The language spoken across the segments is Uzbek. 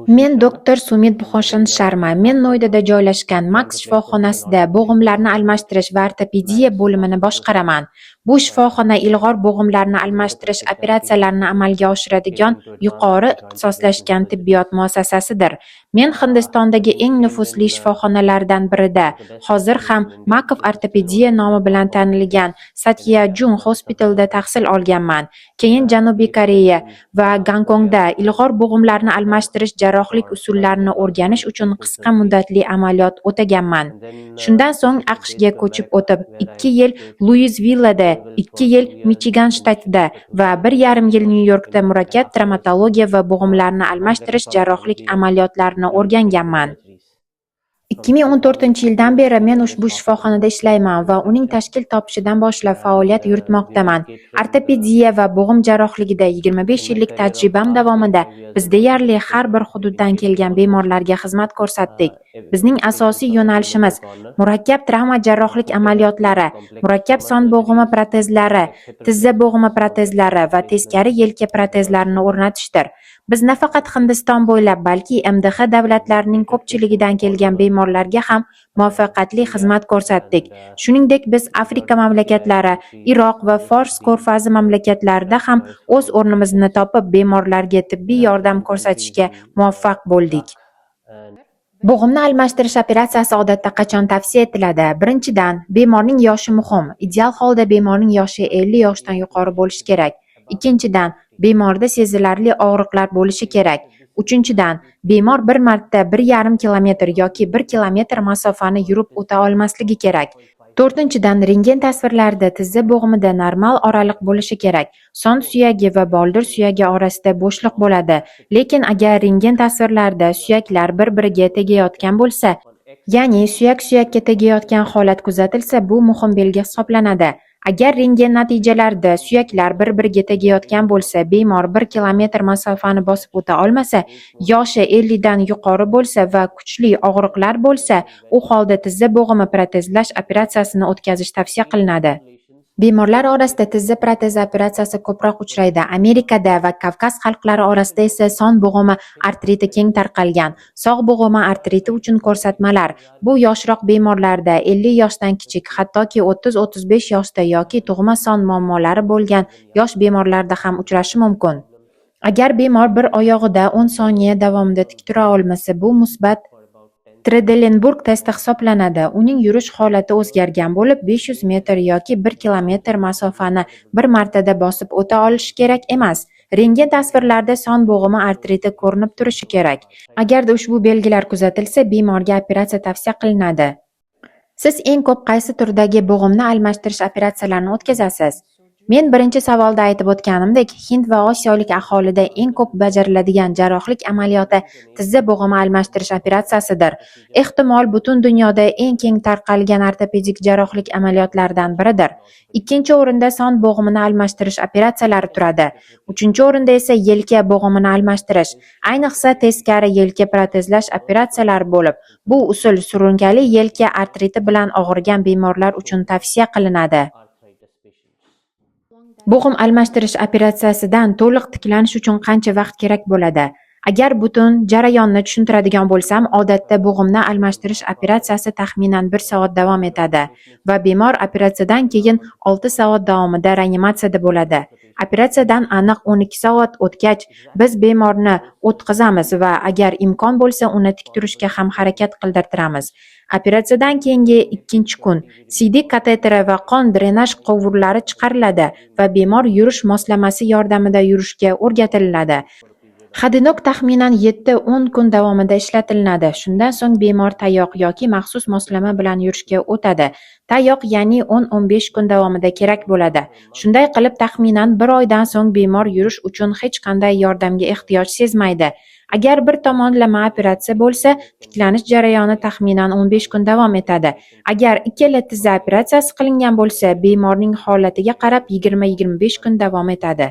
Men doktor Sumit Bhushan Sharma. Men Noidada joylashgan Max shifoxonasida bo'g'imlarni almashtirish va ortopediya bo'limini boshqaraman. Bu shifoxona ilg'or bo'g'imlarni almashtirish operatsiyalarini amalga oshiradigan yuqori ixtisoslashgan tibbiyot muassasasidir. Men Hindistondagi eng nufuzli shifoxonalardan birida, hozir ham Makov ortopediya nomi bilan tanilgan Satyajung Hospitalda tahsil olganman. Keyin Janubiy Koreya va Gonkongda ilg'or bo'g'imlarni almashtirish jarrohlik usullarini o'rganish uchun qisqa muddatli amaliyot o'taganman. Shundan so'ng AQShga ko'chib o'tib, 2 yil Luizvillada, 2 yil Michigan shtatida va 1,5 yil Nyu-Yorkda murakkab travmatologiya va bo'g'imlarni almashtirish jarrohlik amaliyotlarini o'rganganman. 2014-yildan beri men ushbu shifoxonada ishlayman va uning tashkil topishidan boshlab faoliyat yuritmoqdaman. Ortopediya va bo'g'im jarrohligida 25 yillik tajribam davomida biz deyarli har bir hududdan kelgan bemorlarga xizmat ko'rsatdik. Bizning asosiy yo'nalishimiz murakkab travma jarrohlik amaliyotlari, murakkab son bo'g'imi protezlari, tizza bo'g'imi protezlari va teskari yelka protezlarini o'rnatishdir. Biz nafaqat Hindiston bo'ylab, balki MDH davlatlarining ko'pchiligidan kelgan bemorlarga ham muvaffaqiyatli xizmat ko'rsatdik. Shuningdek, biz Afrika mamlakatlari, Iroq va Fors ko'rfazi mamlakatlarida ham o'z o'rnimizni topib, bemorlarga tibbiy yordam ko'rsatishga muvaffaq bo'ldik. Bo'g'imni almashtirish operatsiyasi odatda qachon tavsiya etiladi? Birinchidan, bemorning yoshi muhim. Ideal holda bemorning yoshi 50 yoshdan yuqori bo'lishi kerak. Ikkinchidan, bemorda sezilarli og'riqlar bo'lishi kerak. Uchinchidan, bemor bir marta 1,5 kilometr yoki 1 kilometr masofani yurib o'ta olmasligi kerak. To'rtinchidan, rentgen tasvirlarida tizza bo'g'imida normal oraliq bo'lishi kerak. Son suyagi va boldir suyagi orasida bo'shliq bo'ladi. Lekin agar rentgen tasvirlarida suyaklar bir-biriga tegayotgan bo'lsa, ya'ni suyak suyakka tegayotgan holat kuzatilsa, bu muhim belgi hisoblanadi. Agar rentgen natijalarida suyaklar bir-biriga tegayotgan bo'lsa, bemor 1 kilometr masofani bosib o'ta olmasa, yoshi 50 dan yuqori bo'lsa va kuchli og'riqlar bo'lsa, u holda tizza bo'g'imi protezlash operatsiyasini o'tkazish tavsiya qilinadi. Bemorlar orasida tizza protezi operatsiyasi ko'proq uchraydi. Amerikada va Kavkaz xalqlari orasida esa son bo'g'imi artriti keng tarqalgan. Sog' bo'g'imi artriti uchun ko'rsatmalar: bu yoshroq bemorlarda, 50 yoshdan kichik, hattoki 30-35 yoshda yoki tug'ma son muammolari bo'lgan yosh bemorlarda ham uchrashi mumkin. Agar bemor bir oyog'ida 10 soniya davomida tik tura olmasa, bu musbat Trendelenburg testi hisoblanadi. Uning yurish holati o'zgargan bo'lib, 500 metr yoki 1 kilometr masofani bir martada bosib o'ta olishi kerak emas. Rentgen tasvirlarida son bo'g'imi artriti ko'rinib turishi kerak. Agarda ushbu belgilar kuzatilsa, bemorga operatsiya tavsiya qilinadi. Siz eng ko'p qaysi turdagi bo'g'imni almashtirish operatsiyalarini o'tkazasiz? Men birinchi savolda aytib o'tganimdek, Hind va Osiyolik aholida eng ko'p bajariladigan jarrohlik amaliyoti tizza bo'g'imi almashtirish operatsiyasidir. Ehtimol, butun dunyoda eng keng tarqalgan ortopedik jarrohlik amaliyotlaridan biridir. Ikkinchi o'rinda son bo'g'imini almashtirish operatsiyalari turadi. Uchinchi o'rinda esa yelka bo'g'imini almashtirish, ayniqsa teskari yelka protezlash operatsiyalari bo'lib, bu usul surunkali yelka artriti bilan og'rigan bemorlar uchun tavsiya qilinadi. Bo'g'im almashtirish operatsiyasidan to'liq tiklanish uchun qancha vaqt kerak bo'ladi? Agar butun jarayonni tushuntiradigan bo'lsam, odatda bo'g'imni almashtirish operatsiyasi taxminan 1 soat davom etadi va bemor operatsiyadan keyin 6 soat davomida reanimatsiyada bo'ladi. Operatsiyadan aniq 12 soat o'tgach, biz bemorni o'tqizamiz va agar imkon bo'lsa, uni tik turishga ham harakat qildirtiramiz. Operatsiyadan keyingi ikkinchi kun siydik kateteri va qon drenaj quvurlari chiqariladi va bemor yurish moslamasi yordamida yurishga o'rgatiladi. Hodunok taxminan 7-10 kun davomida ishlatilinadi. Shundan so'ng bemor tayoq yoki maxsus moslama bilan yurishga o'tadi. Tayoq ya'ni 10-15 kun davomida kerak bo'ladi. Shunday qilib, taxminan bir oydan so'ng bemor yurish uchun hech qanday yordamga ehtiyoj sezmaydi. Agar bir tomonlama operatsiya bo'lsa, tiklanish jarayoni taxminan 15 kun davom etadi. Agar ikkala tizza operatsiyasi qilingan bo'lsa, bemorning holatiga qarab 20-25 kun davom etadi.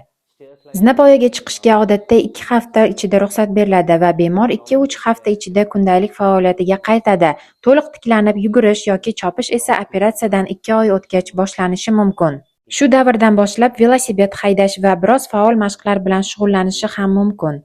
Zinapoyaga chiqishga odatda 2 hafta ichida ruxsat beriladi va bemor 2-3 hafta ichida kundalik faoliyatiga qaytadi. To'liq tiklanib yugurish yoki chopish esa operatsiyadan 2 oy o'tgach boshlanishi mumkin. Shu davrdan boshlab velosiped haydash va biroz faol mashqlar bilan shug'ullanishi ham mumkin.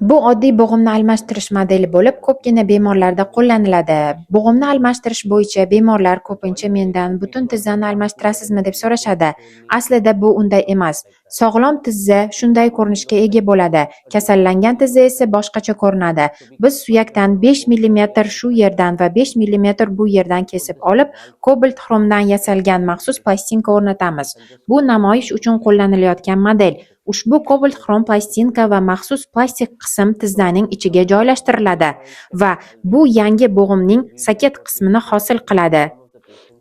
Bu oddiy bo'g'imni almashtirish modeli bo'lib, ko'pgina bemorlarda qo'llaniladi. Bo'g'imni almashtirish bo'yicha bemorlar ko'pincha mendan butun tizzani almashtirasizmi deb so'rashadi. Aslida bu unday emas. Sog'lom tizza shunday ko'rinishga ega bo'ladi. Kasallangan tizza esa boshqacha ko'rinadi. Biz suyakdan 5 millimetr shu yerdan va 5 millimetr bu yerdan kesib olib, kobalt xromdan yasalgan maxsus plastinka o'rnatamiz. Bu namoyish uchun qo'llanilayotgan model. Ushbu kobalt xrom plastinka va maxsus plastik qism tizzaning ichiga joylashtiriladi va bu yangi bo'g'imning soket qismini hosil qiladi.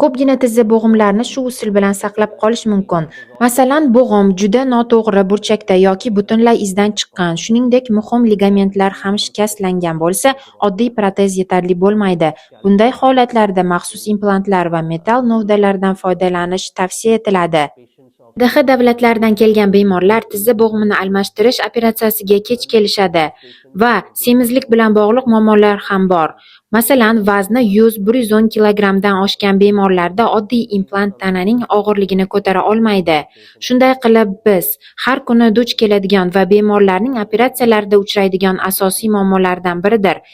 Ko'pgina tizza bo'g'imlarini shu usul bilan saqlab qolish mumkin. Masalan, bo'g'im juda noto'g'ri burchakda yoki butunlay izdan chiqqan, shuningdek muhim ligamentlar ham shikastlangan bo'lsa, oddiy protez yetarli bo'lmaydi. Bunday holatlarda maxsus implantlar va metall novdalardan foydalanish tavsiya etiladi. DH davlatlaridan kelgan bemorlar tizza bo'g'imini almashtirish operatsiyasiga kech kelishadi va semizlik bilan bog'liq muammolar ham bor. Masalan, vazni 100-110 kilogrammdan oshgan bemorlarda oddiy implant tananing og'irligini ko'tara olmaydi. Shunday qilib, biz har kuni duch keladigan va bemorlarning operatsiyalarida uchraydigan asosiy muammolardan biridir.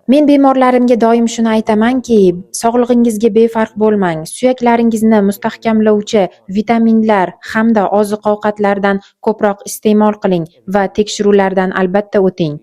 Men bemorlarimga doim shuni aytamanki, sog'lig'ingizga befarq bo'lmang, suyaklaringizni mustahkamlovchi vitaminlar hamda oziq-ovqatlardan ko'proq iste'mol qiling va tekshiruvlardan albatta o'ting.